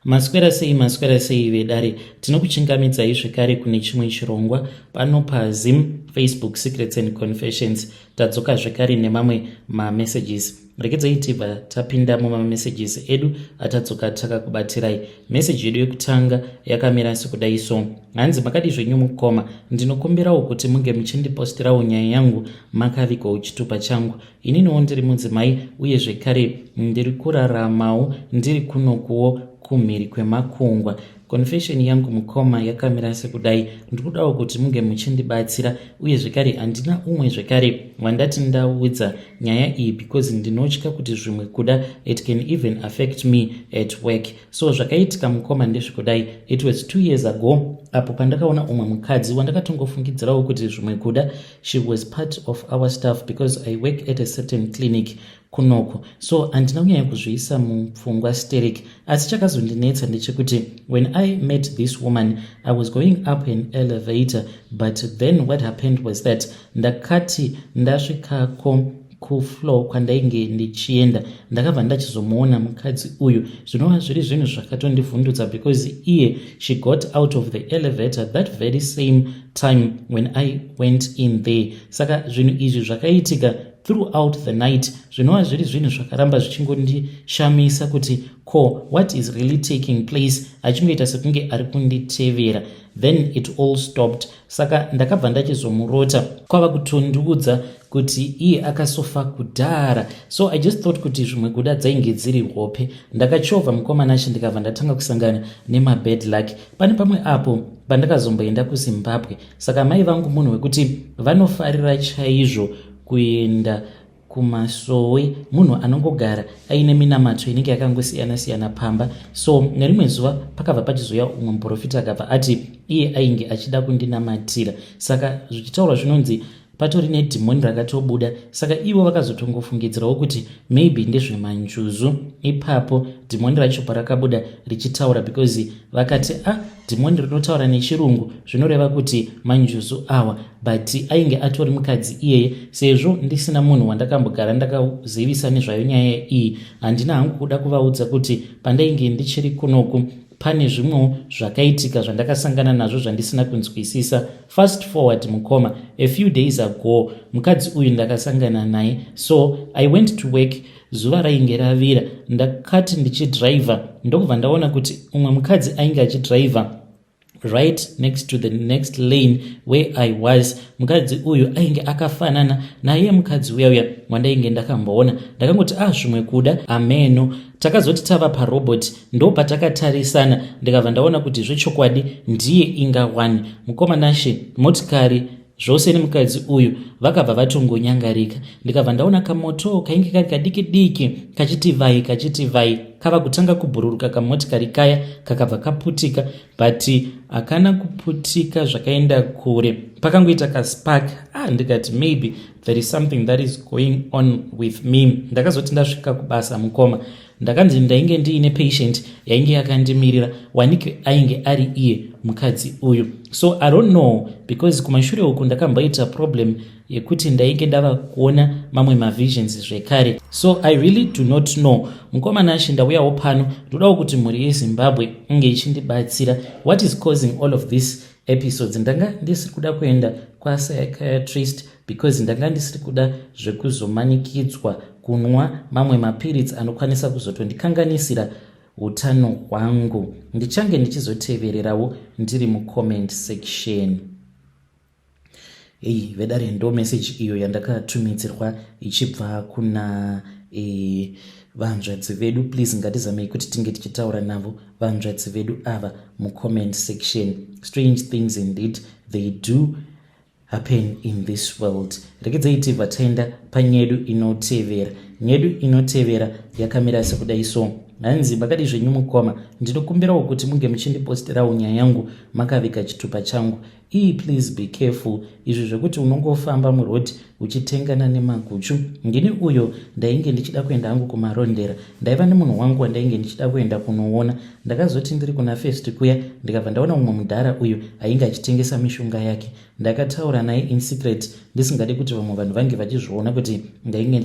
Maswera sei maswera sei vedare tinokuchingamidzai zvekare kune chimwe chirongwa pano paZim Facebook Secrets and Confessions tadzoka zvekare nemamwe mamessages regedzai tibva tapinda mumamessages edu atadzoka takakubatirai meseji yedu yekutanga yakamira sekudai so hanzi makadi zvenyu mukoma ndinokumbirawo kuti munge muchindipostirawo nyaya yangu makavigawo chitupa changu Ininiwo ndiri mudzimai uye zvekare ndiri kuraramawo ndiri kunokuwo kumhiri kwemakungwa. Confession yangu mukoma yakamira sekudai, ndiri kudawo kuti munge muchindibatsira uye zvekare handina umwe zvekare wandati ndaudza nyaya iyi because ndinotya kuti zvimwe kuda it can even affect me at work. So zvakaitika mukoma ndezvekudai, it was 2 years ago apo pandakaona umwe mukadzi wandakatongofungidzirawo kuti zvimwe kuda She was part of our staff because I work at a certain clinic kunoko, so handina kunyanya kuzviisa mupfungwa sterek. Asi chakazondinetsa ndechekuti when I met this woman, I was going up an elevator, but then what happened was that ndakati ndasvikako kufloor kwandainge ndichienda, ndakabva ndachizomuona mukadzi uyu, zvinova zviri zvinhu zvakatondivhundutsa because iye she got out of the elevator that very same time when I went in there. Saka zvinhu izvi zvakaitika throughout the night, zvinova zviri zvinhu zvakaramba zvichingondishamisa kuti ko what is really taking place, achingoita sekunge ari kunditevera. Then it all stopped. Saka ndakabva ndachizomurota kwava kutondiudza kuti iye akasofa kudhara. So I just thought kuti zvimwe kuda dzainge dziri hope. Ndakachovha mukomana ndikabva ndatanga kusangana nemabad luck. Pane pamwe apo pandakazomboenda kuZimbabwe. Saka mai vangu munhu wekuti vanofarira chaizvo kuenda kumasowe, munhu anongogara aine minamato inenge yakangosiyana-siyana pamba. So nerimwe zuva pakabva pachizoya umwe muprofita, akabva ati iye ainge achida kundinamatira. Saka zvichitaurwa zvinonzi patori nedhimoni rakatobuda. Saka ivo vakazotongofungidzirawo kuti maybe ndezvemanjuzu ipapo dhimoni racho parakabuda richitaura, because vakati, "Ah, dhimoni rinotaura nechirungu, zvinoreva kuti manjuzu awa." But ainge atori mukadzi iyeye. Sezvo ndisina munhu wandakambogara ndakazivisa nezvayo nyaya iyi, handina hangu kuda kuvaudza kuti pandainge ndichiri kunoku pane zvimwewo zvakaitika zvandakasangana nazvo zvandisina kunzwisisa. Fast forward mukoma, a few days ago mukadzi uyu ndakasangana naye. So I went to work, zuva rainge ravira. Ndakati ndichidhiraivha, ndokubva ndaona kuti umwe mukadzi ainge achidhiraivha right next to the next lane where I was. Mukadzi uyu ainge akafanana naye mukadzi uya uya wandainge ndakamboona. Ndakangoti, "Ah, zvimwe kuda ameno." Takazoti tava parobot, ndo patakatarisana, ndikabva ndaona kuti zvechokwadi ndiye inga one. Mukoma Nashe, motikari zvose nemukadzi uyu vakabva vatongonyangarika. Ndikabva ndaona kamoto kainge kari kadiki diki kachiti vai kachiti vai, kava kutanga kubhururuka. Kamotikari kaya kakabva kaputika, but hakana kuputika zvakaenda kure, pakangoita kaspark. Ah, ndikati maybe there is something that is going on with me. Ndakazoti ndasvika kubasa mukoma, ndakanzi ndainge ndiine patient yainge yakandimirira, wanike ainge ari iye mukadzi uyu. So I don't know, because kumashure uku ndakamboita problem yekuti ndainge ndava kuona mamwe mavisions zvekare. So I really do not know. Mukoma Nashe, ndauyawo pano, ndodawo kuti mhuri yeZimbabwe inge ichindibatsira. What is causing all of these episodes? Ndanga ndisiri kuda kuenda kwapsychiatrist because ndanga ndisiri kuda zvekuzomanikidzwa kunwa mamwe mapiritsi anokwanisa kuzotondikanganisira utano hwangu. Ndichange ndichizotevererawo ndiri mucomment section. Ei vedare, ndo message iyo yandakatumidzirwa ichibva kuna vanzvadzi vedu. Please, ngatizamei kuti tinge tichitaura navo vanzvadzi vedu ava mucomment section. Strange things indeed, they do happen in this world. Regedzai tibva taenda panyedu inotevera. Nyedu inotevera yakamira sekudai so. Hanzi, "Makadi zvenyu mukoma? Ndinokumbirawo kuti munge muchindiposterawo nyaya yangu makavika chitupa changu ii. Please be careful, izvi zvekuti unongofamba murodhi uchitengana nemaguchu. Ndini uyo ndainge ndichida kuenda hangu kuMarondera. Ndaiva nemunhu wangu wandainge ndichida kuenda kunoona. Ndakazoti ndiri kuna First kuya, ndikabva ndaona mumwe mudhara uyu ainge achitengesa mishonga yake. Ndakataura naye in secret, ndisingadi kuti vamwe vanhu vange vachizviona kuti ndainge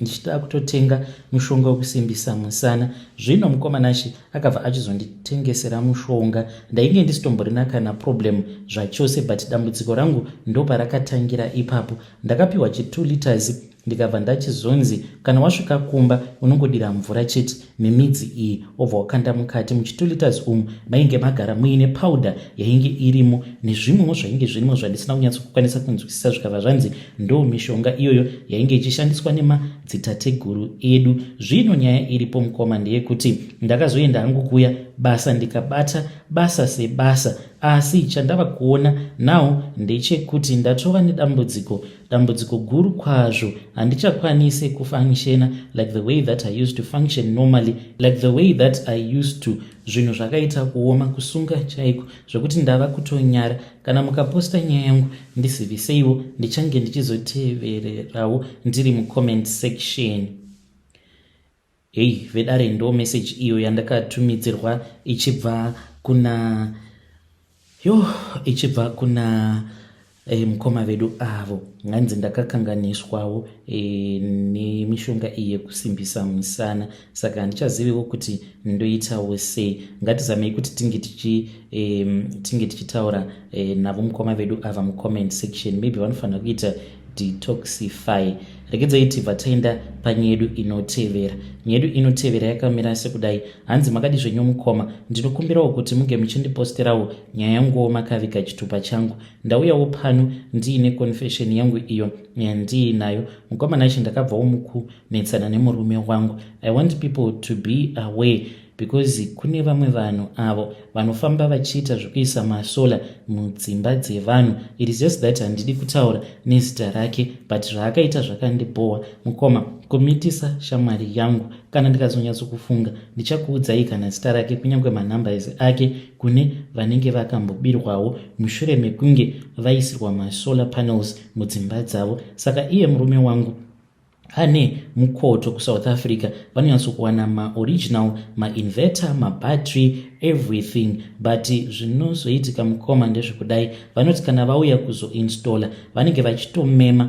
ndichida kutotenga mushonga wekusimbisa musana. musana. Zvino mukoma Nashe akabva achizonditengesera mushonga. Ndainge ndisitomborina kana problem zvachose but dambudziko rangu ndoparakatangira ipapo. Ndakapiwa chi 2 liters ndikabva ndachizonzi kana wasvika kumba unongodira mvura chete nemidzi iyi wobva wakanda mukati muchi 2 liters umu mainge magara muine powder yainge irimo nezvimwewo zvainge zvirimo zvandisina kunyatsokukwanisa kunzwisisa zvikabva zvanzi ndo mishonga iyoyo yainge ichishandiswa nemadzitateguru edu. Zvino nyaya iripo mukoma ndeyekuti ndakazoenda hangu kuya basa ndikabata basa sebasa asi chandava kuona now ndechekuti ndatova nedambudziko dambudziko guru kwazvo. Handichakwanise kufunctiona like the way that I used to function normally, like the way that I used to. Zvinhu zvakaita kuoma kusunga chaiko zvekuti ndava kutonyara. Kana mukaposta nyaya yangu ndiziviseiwo, ndichange ndichizotevererawo ndiri mucomment section. Hei vedare, ndo message iyo yandakatumidzirwa ichibva kuna yo ichibva kuna mukoma vedu avo. Nganzi ndakakanganiswawo nemishonga iyi yekusimbisa musana, saka handichaziviwo kuti ndoitawo sei. Ngatizamei kuti tinge tichitaura navo mukoma vedu ava mucomment section. Maybe vanofanira kuita detoxify. Regedzai tibva taenda panyaya yedu inotevera. Nyaya yedu inotevera yakamira sekudai. Hanzi, makadi zvenyu mukoma? Ndinokumbirawo kuti munge muchindiposterawo nyaya yanguwo makaviga chitupa changu. Ndauyawo pano ndiine confession yangu iyo yandiinayo. Mukoma Nashe, ndakabvawo mukunetsana nemurume wangu. I want people to be aware because kune vamwe vanhu avo vanofamba vachiita zvekuisa masolar mudzimba dzevanhu. It is just that handidi kutaura nezita rake, but zvaakaita zvakandibhowa mukoma, kumitisa shamwari yangu. Kana ndikazonyatsokufunga ndichakuudzai kana zita rake kunyange manumbers ake, kune vanenge vakambobirwawo mushure mekunge vaisirwa masolar panels mudzimba dzavo. Saka iye murume wangu ane mukoto kuSouth Africa, vanonyatsokuwana maoriginal mainverter, mabattery, everything. But zvinozoitika mukoma ndezvekudai, vanoti kana vauya kuzoinstalla vanenge vachitomema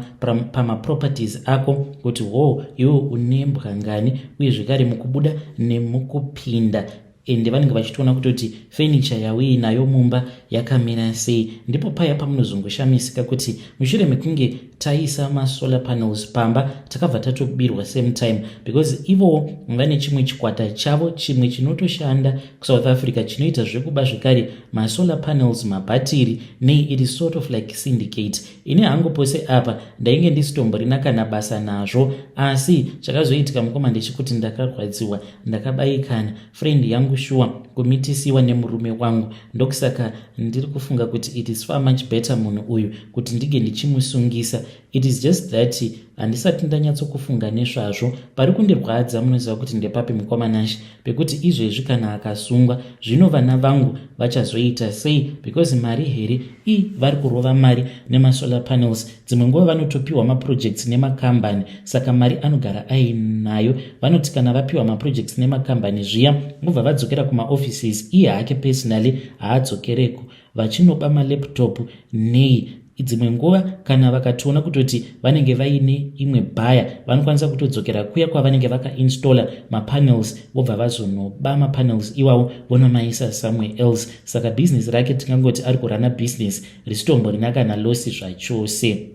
pamaproperties ako kuti ho, iwe une mbwa ngani, uye zvekare mukubuda nemukupinda, ende vanenge vachitoona kutoti furniture yauinayo mumba yakamira sei. Ndipo paya pamunozongoshamisika kuti mushure mekunge taisa masolar panels pamba takabva tatobirwa same time, because ivowo vane chimwe chikwata chavo chimwe chinotoshanda kuSouth Africa chinoita zvekuba zvekare masolar panels, mabhatiri nei. It is sort of like syndicate. Ini hangu pose apa ndainge ndisitomborina kana basa nazvo, asi chakazoitika mukoma ndechekuti ndakarwadziwa, ndakabayikana. Friend yangu shuwa kumitisiwa nemurume wangu. Ndokusaka ndiri kufunga kuti it is far much better munhu uyu kuti ndinge ndichimusungisa. It is just that handisati ndanyatsokufunga nezvazvo. Pari kundirwadza munoziva kuti ndepapi mukoma Nashe? Pekuti izvezvi kana akasungwa, zvino vana vangu vachazoita sei? Because mari here i vari kurova mari nemasolar panels. Dzimwe nguva vanotopiwa maprojects nemakambani, saka mari anogara ainayo. Vanoti kana vapiwa maprojects nemakambani zviya, vobva vadzokera kumaoffices. Iye hake personally haadzokereko, vachinoba malaptop nei. Dzimwe nguva kana vakatoona kutoti vanenge vaine imwe bhaya, vanokwanisa kutodzokera kuya kwavanenge vakainstalla mapanels, vobva vazonoba mapanels iwawo, vonomaisa somewhere else. Saka bhizinesi rake tingangoti ari kurana bhizinesi risitomborina kana loss zvachose.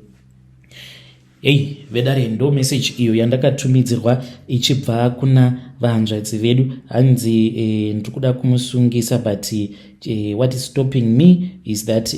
Ei vedare, ndo message iyo yandakatumidzirwa ichibva kuna vahanzvadzi vedu. Hanzi ndiri kuda kumusungisa, but what is stopping me is that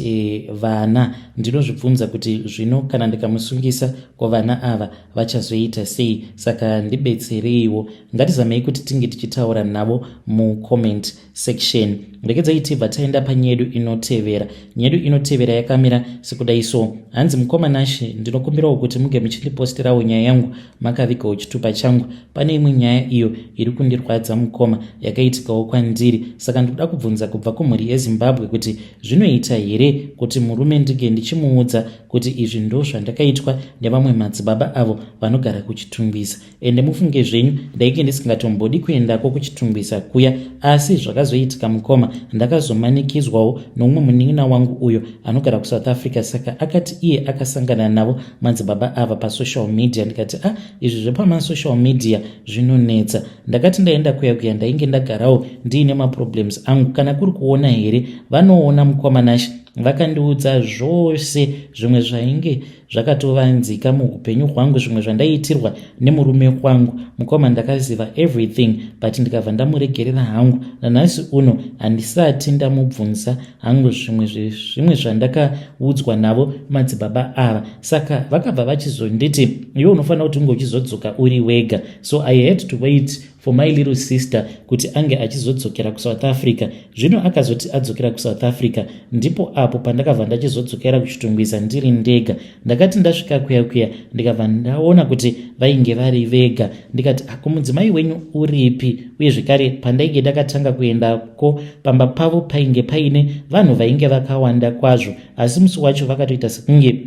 vana. Ndinozvibvunza kuti zvino kana ndikamusungisa, ko vana ava vachazoita sei? Saka ndibetsereiwo. Ngatizamei kuti tinge tichitaura navo mucomment section. Regedzai tibva taenda panyaya yedu inotevera. Nyaya yedu inotevera yakamira sekudai so. Hanzi, mukoma Nashe, ndinokumbirawo kuti munge muchindiposterawo nyaya yangu makavigawo chitupa changu. Pane imwe nyaya iyo iri kundirwadza mukoma, yakaitikawo kwandiri, saka ndikuda kubvunza kubva kumhuri yeZimbabwe kuti zvinoita here kuti murume ndinge ndichimuudza kuti izvi ndo zvandakaitwa nevamwe madzibaba avo vanogara kuChitungwiza. Ende mufunge zvenyu, ndainge ndisingatombodi kuendako kuChitungwiza kuya. Asi zvakazoitika mukoma, ndakazomanikidzwawo noumwe munin'ina wangu uyo anogara kuSouth Africa, saka akati iye akasangana navo madzibaba ava pasocial media. Ndikati a ah, izvi zvepamasocial media zvinonetsa. Ndakati ndaenda kuya kuya, ndainge ndagarawo ndiine maproblems angu. Kana kuri kuona here, vanoona mukoma Nashe. Vakandiudza zvose zvimwe zvainge zvakatovanzika muupenyu hwangu, zvimwe zvandaiitirwa nemurume wangu. Mukoma, ndakaziva everything, but ndikabva ndamuregerera hangu. Nanhasi uno handisati ndamubvunza hangu zvimwe zvimwe zvandakaudzwa navo madzibaba ava. Saka vakabva vachizonditi, iwe unofanira kuti unge uchizodzoka uri wega. So I had to wait for my little sister kuti ange achizodzokera kuSouth Africa. Zvino akazoti adzokera kuSouth Africa, ndipo apo pandakabva ndachizodzokera kuChitungwiza ndiri ndega. Ndakati ndasvika kuya kuya, ndikabva ndaona kuti vainge vari vega. Ndikati, ako mudzimai wenyu uripi? Uye zvekare pandainge ndakatanga kuendako pamba pavo, painge paine vanhu vainge vakawanda kwazvo, asi musi wacho vakatoita sekunge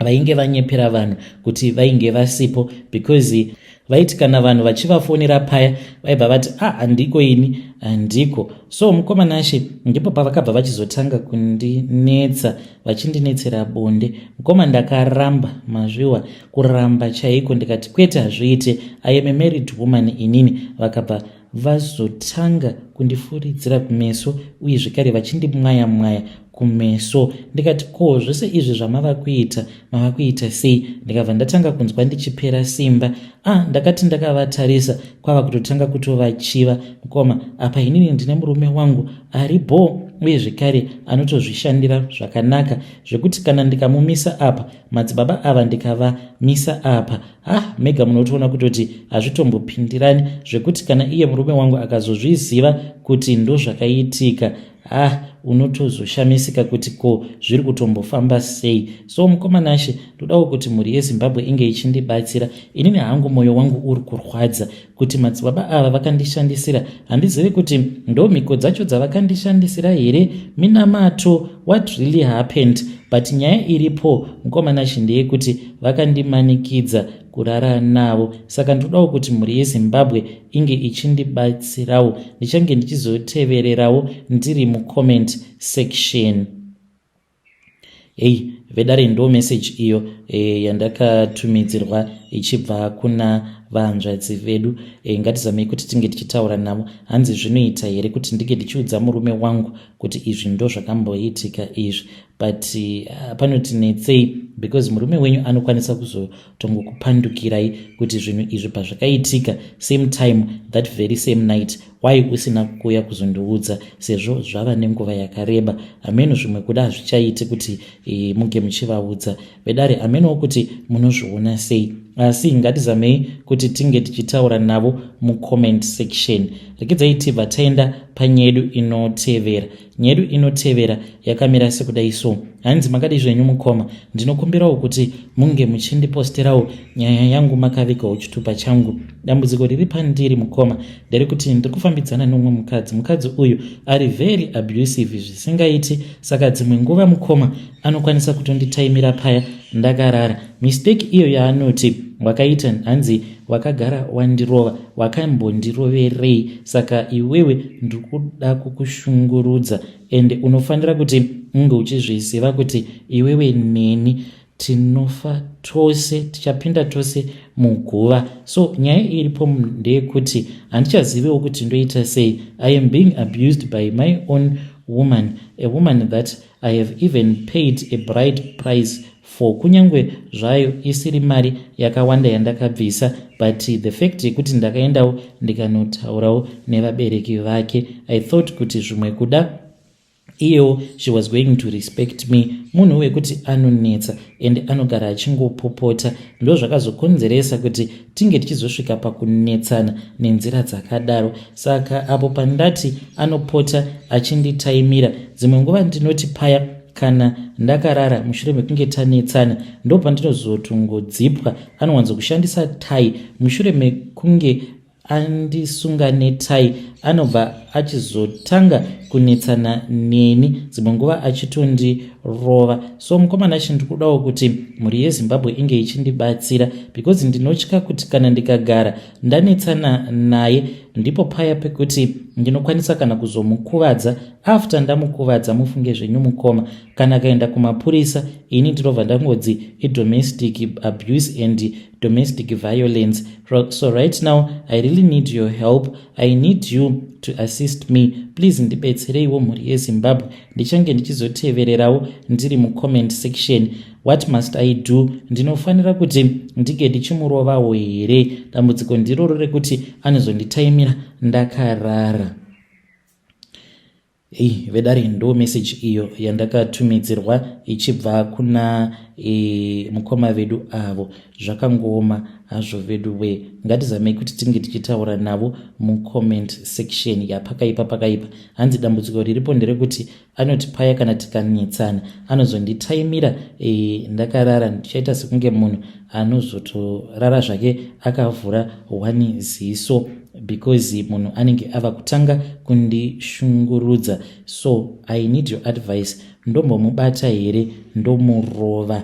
vainge vanyepera vanhu kuti vainge vasipo, because vaiti kana vanhu vachivafonera paya, vaibva vati, ah, handiko ini, handiko. So mukoma Nashe, ndipo pavakabva vachizotanga kundinetsa, vachindinetsera bonde. Mukoma, ndakaramba, mazviwa, kuramba chaiko. Ndikati, kwete, hazviite, I am a married woman inini. Vakabva vazotanga kundifuridzira kumeso, uye zvekare vachindimwaya mwaya kumeso. Ndikati, ko zvose izvi zvamava kuita, mava kuita sei? Ndikabva ndatanga kunzwa ndichipera simba. Ah, ndakati ndakavatarisa, kwava kutotanga kutovachiva. Mukoma, apa inini ndine murume wangu ari bho, uye zvekare anotozvishandira zvakanaka, zvekuti kana ndikamumisa apa, madzibaba ava ndikavamisa apa, ah, mega munotoona kutoti hazvitombopindirani, zvekuti kana iye murume wangu akazozviziva kuti ndozvakaitika, ah, unotozoshamisika kuti ko zviri kutombofamba sei. So mukoma Nashe, ndodawo kuti mhuri yeZimbabwe inge ichindibatsira. Inini hangu mwoyo wangu uri kurwadza kuti madzibaba ava vakandishandisira. Handizivi kuti ndo mhiko dzacho dzavakandishandisira here, minamato, what really happened, but nyaya iripo, mukoma Nashe, ndeyekuti vakandimanikidza kurara navo. Saka ndodawo kuti mhuri yeZimbabwe inge ichindibatsirawo. Ndichange ndichizotevererawo ndiri mucomment section. Hei vedare, ndo message iyo yandakatumidzirwa ichibva kuna vanzvadzi vedu. Ngatizamei kuti tinge tichitaura navo. Hanzi zvinoita here kuti ndinge ndichiudza murume wangu kuti izvi ndo zvakamboitika izvi? But panoti netsei, because murume wenyu anokwanisa kuzotongokupandukirai kuti zvinhu izvi pazvakaitika same time, that very same night, why usina kuuya kuzondiudza, sezvo zvava nenguva yakareba? Hameno, zvimwe kuda hazvichaiti kuti munge muchivaudza. Vedare, hamenowo kuti munozviona sei, asi ngatizamei kuti tinge tichitaura navo mucomment section. Rekedzai tibva taenda panyedu inotevera. Nyedu inotevera yakamira sekudai so. Hanzi, makadi zvenyu mukoma? Ndinokumbirawo kuti munge muchindiposterawo nyaya yangu makavigawo chitupa changu. Dambudziko riri pandiri, mukoma, nderekuti ndiri kufambidzana neumwe mukadzi. Mukadzi uyu ari very abusive zvisingaiti. Saka dzimwe nguva, mukoma, anokwanisa kutonditaimira paya ndakarara. Mistake iyo yaanoti wakaita, hanzi wakagara wandirova, wakambondiroverei? Saka iwewe ndikuda kukushungurudza, ende unofanira kuti unge uchizviziva kuti iwewe neni tinofa tose, tichapinda tose muguva. So nyaya iripo ndeyekuti handichaziviwo kuti ndoita sei. I am being abused by my own woman, a woman that I have even paid a bride price for, kunyange zvayo isiri mari yakawanda yandakabvisa, but the fact yekuti ndakaendawo ndikanotaurawo nevabereki vake, I thought kuti zvimwe kuda iyewo she was going to respect me. Munhu wekuti anonetsa and anogara achingopopota, ndo zvakazokonzeresa kuti tinge tichizosvika pakunetsana nenzira dzakadaro. Saka apo pandati anopota achinditaimira dzimwe nguva, ndinoti paya kana ndakarara mushure mekunge tanetsana, ndo pandinozotongodzipwa. Anowanzokushandisa tai. Mushure mekunge andisunga netai, Anobva achizotanga kunetsana neni, dzimwe nguva achitondirova. So mukomana, chindiri kudawo kuti mhuri yeZimbabwe inge ichindibatsira, because ndinotya kuti kana ndikagara ndanetsana naye, ndipo paya pekuti ndinokwanisa kana kuzomukuvadza. After ndamukuvadza, mufunge zvenyu mukoma, kana akaenda kumapurisa, ini ndinobva ndangodzi idomestic abuse and domestic violence. So right now I really need your help. I need you to assist me, please. Ndibetsereiwo, mhuri yeZimbabwe. Ndichange ndichizotevererawo ndiri mucomment section. What must I do? Ndinofanira kuti ndinge ndichimurovawo here? Dambudziko ndiroro rekuti anozonditaimira ndakarara. Ei vedare, ndo message iyo yandakatumidzirwa ichibva kuna mukoma vedu avo. Zvakangooma hazvo vedu we. Ngatizamei kuti tinge tichitaura navo mucomment section. Yapakaipa, pakaipa. Hanzi dambudziko riripo nderekuti anoti paya kana tikanetsana, anozonditaimira ndakarara. Ndichaita sekunge munhu anozotorara zvake akavhura one ziso, because munhu anenge ava kutanga kundishungurudza. So I need your advice. Ndombomubata here? Ndomurova?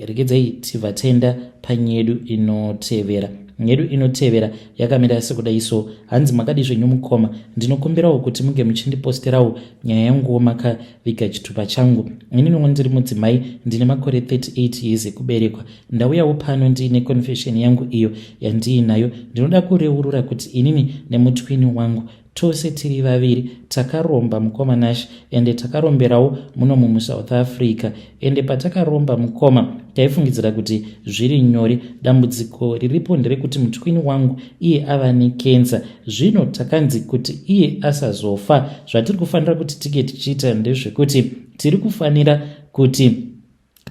Regedzai tibva taenda panyedu inotevera. Nyedu inotevera yakamira sekudai so. Hanzi, "Makadi zvenyu mukoma? Ndinokumbirawo kuti munge muchindiposterawo nyaya yanguwo makaviga chitupa changu. Ininiwo ndiri mudzimai, ndine makore 38 years ekuberekwa. Ndauyawo pano ndiine confession yangu iyo yandiinayo. Ndinoda kureurura kuti inini nemutwini wangu tose tiri vaviri takaromba, mukoma Nash, ende takaromberawo muno muSouth Africa. Ende patakaromba, mukoma, taifungidzira kuti zviri nyore. Dambudziko riripo nderekuti mutwini wangu iye ava nekensa. Zvino takanzi kuti iye asazofa, zvatiri kufanira kuti tinge tichiita ndezvekuti tiri kufanira kuti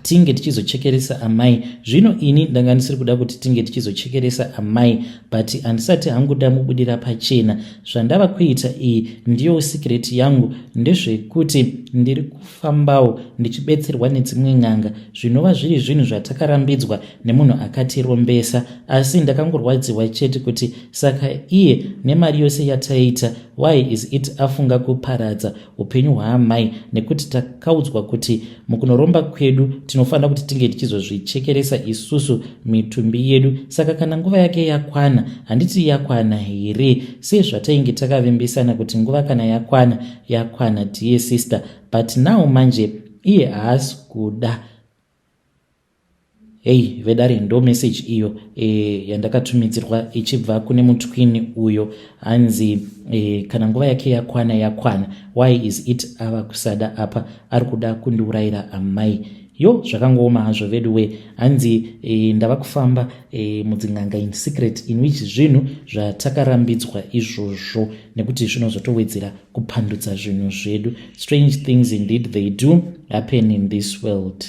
tinge tichizochekeresa amai. Zvino ini ndanga ndisiri kuda kuti tinge tichizochekeresa amai, but handisati hangu ndamubudira pachena. Zvandava kuita, iyi ndiyo secret yangu, ndezvekuti ndiri kufambawo ndichibetserwa nedzimwe n'anga, zvinova zviri zvinhu zvatakarambidzwa nemunhu akatirombesa. Asi ndakangorwadziwa chete kuti saka iye nemari yose yataita, why is it afunga kuparadza upenyu hwaamai? Nekuti takaudzwa kuti mukunoromba kwedu tinofanira kuti tinge tichizozvichekeresa isusu mitumbi yedu. Saka kana nguva yake yakwana, handiti yakwana here, sezvatainge takavimbisana kuti nguva kana yakwana, yakwana, dear sister? But now manje iye haasi kuda." Hei vedare, ndo message iyo yandakatumidzirwa ichibva kune mutwini uyo. Hanzi kana nguva yake yakwana, yakwana. Why is it ava kusada apa ari kuda kundiurayira amai? Yo, zvakangooma hazvo vedu we. Hanzi ndava kufamba mudzin'anga in secret, in which zvinhu zvatakarambidzwa izvozvo, nekuti zvinozotowedzera kupandutsa zvinhu zvedu. Strange things indeed, they do happen in this world.